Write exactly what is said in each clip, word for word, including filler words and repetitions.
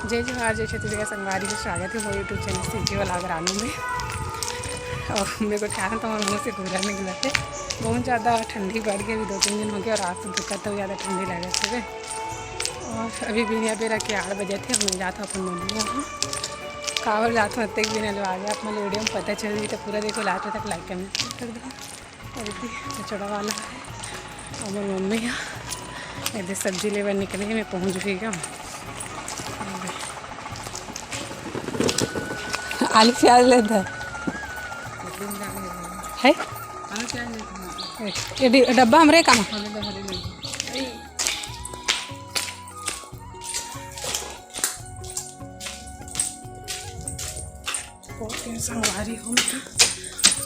जय जोहार, जय छत्तीसगढ़ संगवारी हो, स्वागत हे मोर YouTube चैनल सीजी वाला ग्रामी में। अउ मेरे को ठहरन तो मोर मुँह से पूरा निकलत हे। बहुत ज़्यादा ठंडी बढ़ गई, अभी दो तीन दिन हो गए अउ आज तो दिक्कत हो, ज़्यादा ठंडी लगत हे। अउ अभी बिहनिया बेरा के आठ बजे थे, मैं जात हूँ अपन मम्मी वहाँ। काबर जात हूँ अतेक बिहनिया ले, आगे आप मन वीडियो में पता चल रही, तो पूरा देखो, लास्ट तक like comment कर दो। अउ एती कचड़ा वाला हे, हमर मम्मी ह एदे सब्जी लेबर निकले हे, मैं पहुँच भी गया। आलू प्याज लेत हे। हे? ये डि-, डब्बा हमरे काम। बहुत दिन संगवारी हो, मैं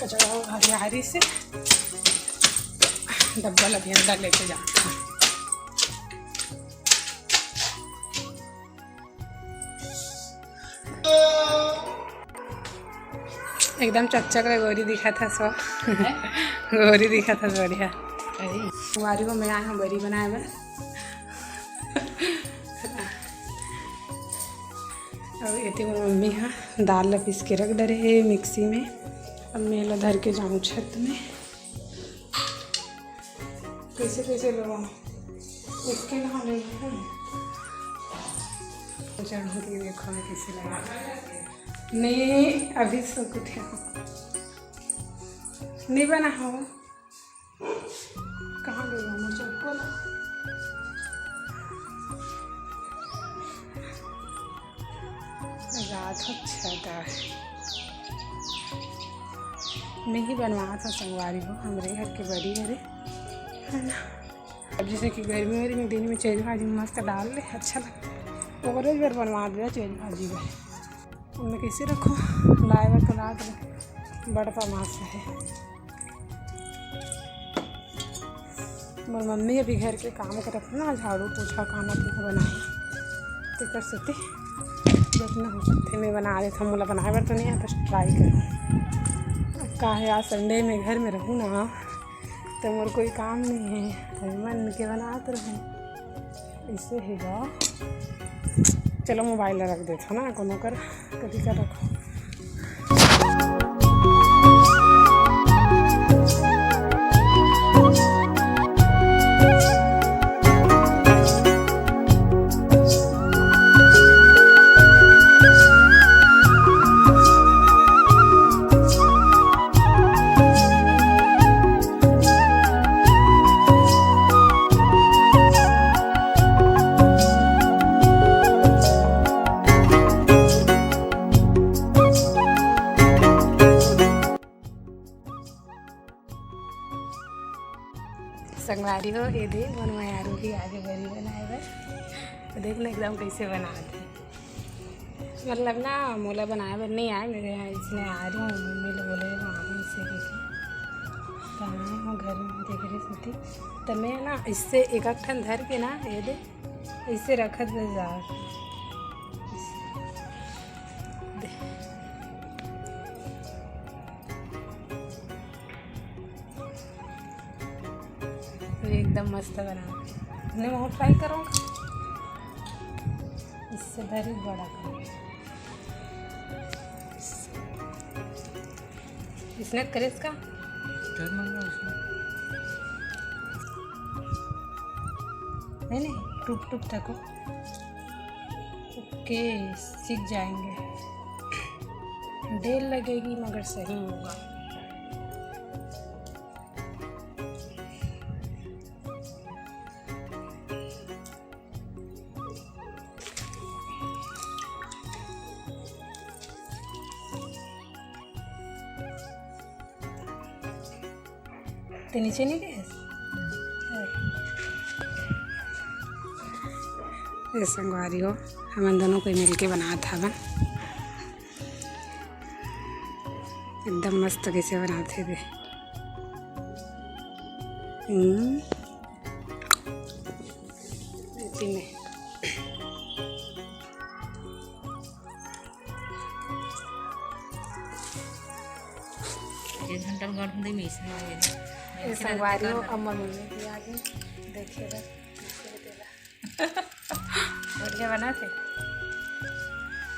कचड़ा हरियारी से डब्बा ल भी अंदर लेके जात हूँ। एकदम चकचक ले गोरी दिखत हस। गोरी दिखत हस, बढ़िया। संगवारी हो, मैं आए हूँ बरी बनाए बर। अउ एती मोर मम्मी ह दाल ला पीस के रख डरे हे मिक्सी में। अब मैं एला धर के जाऊँ छत में। कैसे कैसे लगाऊँ, एक के ना ले। चढ़ो के देखो मैं कैसे लगा। नहीं, अभी से कुछ नहीं बना हो। कहाँ गई हमर चप्पल? रात हो छता है। मैं ही बनवात हूँ संगवारी हो, हमरे घर के बरी हरे, है ना। अब जैसे कि गर्मी हो रही, दिन में चेरी भाजी मस्त डाल ले, अच्छा लगता है। ओकरे बर बनवा दे चेरी भाजी बर। मैं कैसे रखो, लाए बर तो लात रहे, बड़का मास है। मोर मम्मी अभी घर के काम करत हे ना, झाड़ू पोछा खाना पीना बनाए, तेकर सेती जितना हो सकथे मैं बना देथव। मोला बनाए बर तो नहीं आए, बस ट्राई करूँ। अब का है, आज संडे में घर में रहूँ ना, तो मोर कोई काम नहीं है, तो मन के बनात रहूँ। इसे ही गा। चलो मोबाइल ला रख देथव ना, कोनो कर कभी कर रखो। संगवारी हो, ये दे मोर मयारू भी आगे बरी बनाए बर। तो देख ना एकदम कैसे बनात हे। मतलब ना मोला बनाए बर नहीं आए, मेरे यहाँ इसने आ रही हूँ, मम्मी लोग बोले वहाँ से देखे। तो आए हूँ घर में देख रही थी। तो मैं ना इससे एक एक ठन धर के ना ये दे इसे रखत बस जा। दे। ये एकदम मस्त बना। मैं वो ट्राई करूँगा। इससे भरी बड़ा करूँगा। इसने करेस का? नहीं, नहीं, टूट टूट तको। ओके, सीख जाएंगे। देर लगेगी मगर सही होगा। ते नीचे नहीं गए? ये संगवारी हो, हमन दोनों कोई मिलके बनात हवन। एकदम मस्त कैसे बनात हे दे। हम्म। इसी में। एक घंटा में गढ़ दे में इसमें आ गया। ये संगवारी हो, अम्मा मम्मी भी आ गई। देखिएगा, देखिएगा तेरा। बढ़िया बना थे।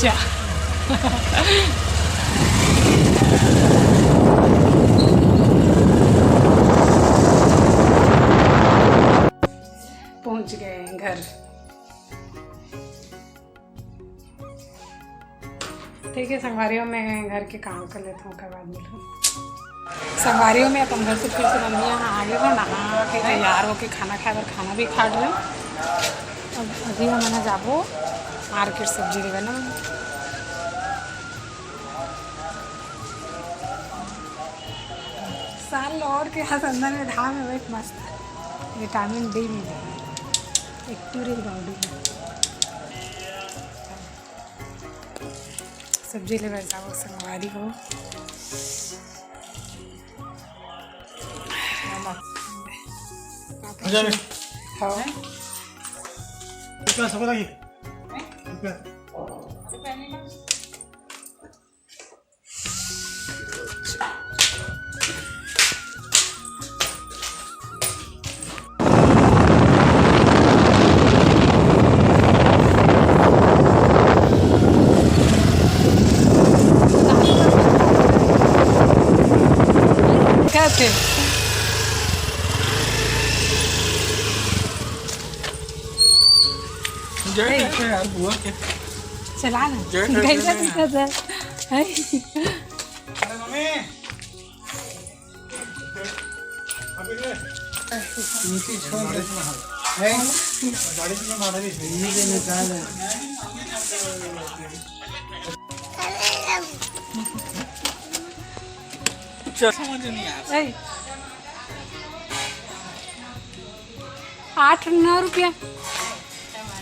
जा। पहुंच गए हैं घर। ठीक है संगवारी हो, मैं घर के काम कर लेता हूँ, ओकर बाद मिलहूँ। संगवारी हो, मैं अपन घर से फिर से मम्मी यहाँ आ गई हूँ, नहा के तैयार होके खाना खाए बर खाना भी खा रहे हूँ। अब अभी हमन ह जाबो मार्केट सब्जी लेवे ना। साल लौट के हस अंदर में धाम में बैठ मस्त विटामिन डी मिले, एक्टिव रही बॉडी में। सब्जी लेवे जाओ संगवारी हो। अच्छा, हाँ। रुपया सबको लगी। रुपया। कैसे? जय करते हैं यार, बुआ के। चला ना। जय करते कैसा हैं। दिखता था? है? अरे मम्मी। अभी ले। नीचे छोड़ दे। है? गाड़ी में मारा नहीं। नीचे निकाल दे। चल। समझ नहीं आ रहा। ए, आठ नौ रुपया।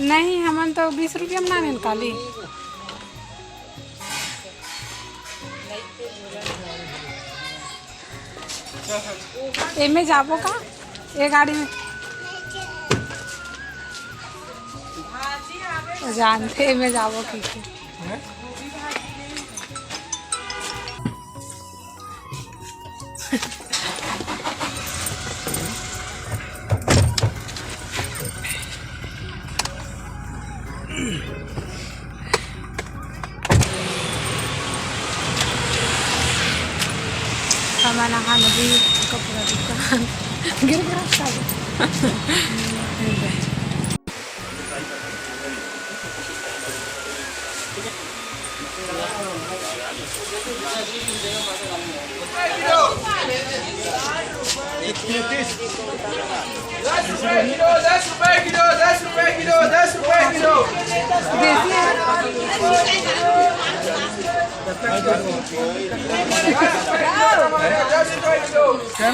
नहीं, हमन तो बीस रुपया में ना निकाली। एमे जाबो का? ए गाड़ी में। जानते एमे जाबो की, की। हमन आहा नदी कपड़ा दुकान। गिर गया शायद। दस रुपए किलो, दस रुपए किलो, दस रुपए किलो, दस रुपए किलो।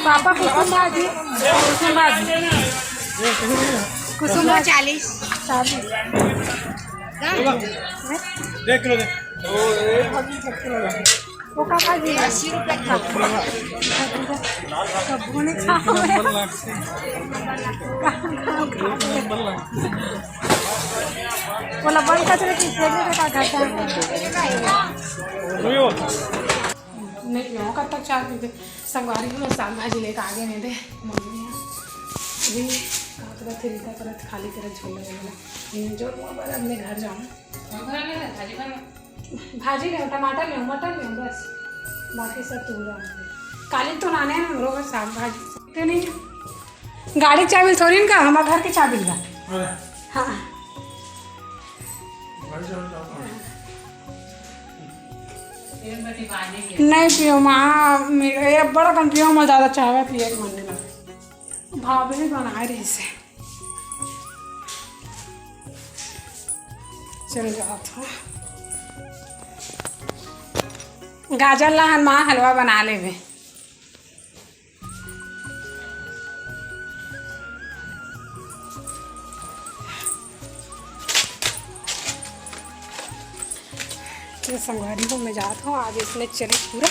पापा, कुसुम भाजी, कुसुम भाजी, कुसुम भाजी। चालीस। चालीस। डेढ़ किलो दे। वो का भाजी है? अस्सी रुपए का। कब्बो नहीं खाओ। बोला, बंद कर दे, कि तेल में का घाटा है। नहीं पियो, कब तक चाय पीते? संगवारी, हम साग भाजी लेके आगे नहीं दे। मम्मी है। अभी का करत है, रीता करत, खाली करत झोला वाला। ये जो मोर बार अपने घर जाऊँ। भाजी ले, टमाटर ले, मटर ले, बस। बाकी सब तू ला। काली तो लाने हैं हमरो घर साग भाजी। ते नहीं। गाड़ी चाबी थोड़ी इनका, हमारे घर के चाबी ला। अरे। हाँ। भाई साहब, क्या बात है? नहीं पियो माँ, ये बड़ा कम पियो, मैं ज़्यादा चाय पिए के मन नहीं लगा। भाभी भी बनाए रही से। चल जात हो। गाजर ला हन माँ हलवा बना लेबे। तो संगवारी हो, मैं जात हूँ, आज इसने चली पूरा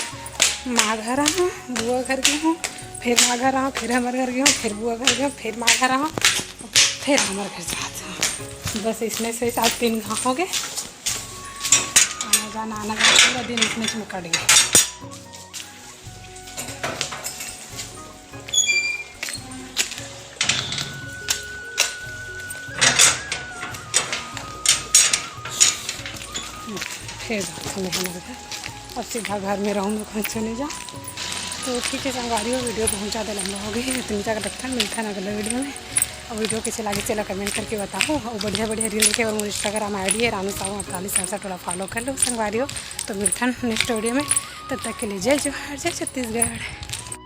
माँ घर आऊँ, बुआ घर गई हूँ, फिर माँ घर आऊँ, फिर हमारे घर गई हूँ, फिर बुआ घर गई हूँ, फिर माँ घर आऊँ, फिर हमारे घर जात हूँ। बस इसने से आज तीन घाव हो गए। आना जाना, आना जाना, पूरा दिन इसमें से निकल गया। फिर जात हूँ मैं हमारे घर। अब सीधा घर में रहूँ, मैं कहीं से नहीं जाऊँ। तो ठीक है संगवारी हो, वीडियो बहुत ज़्यादा लंबा हो गई है, इतनी ज़्यादा रखता, मिलता है ना अगले वीडियो में। और वीडियो कैसे लगे चला कमेंट करके बताओ, और बढ़िया बढ़िया रील के, और मोर Instagram ID है रानू साहू अड़तालीस सड़सठ, थोड़ा फॉलो कर लो संगवारी हो। तो मिलता है नेक्स्ट वीडियो में, तब तक के लिए जय जोहार, जय छत्तीसगढ़।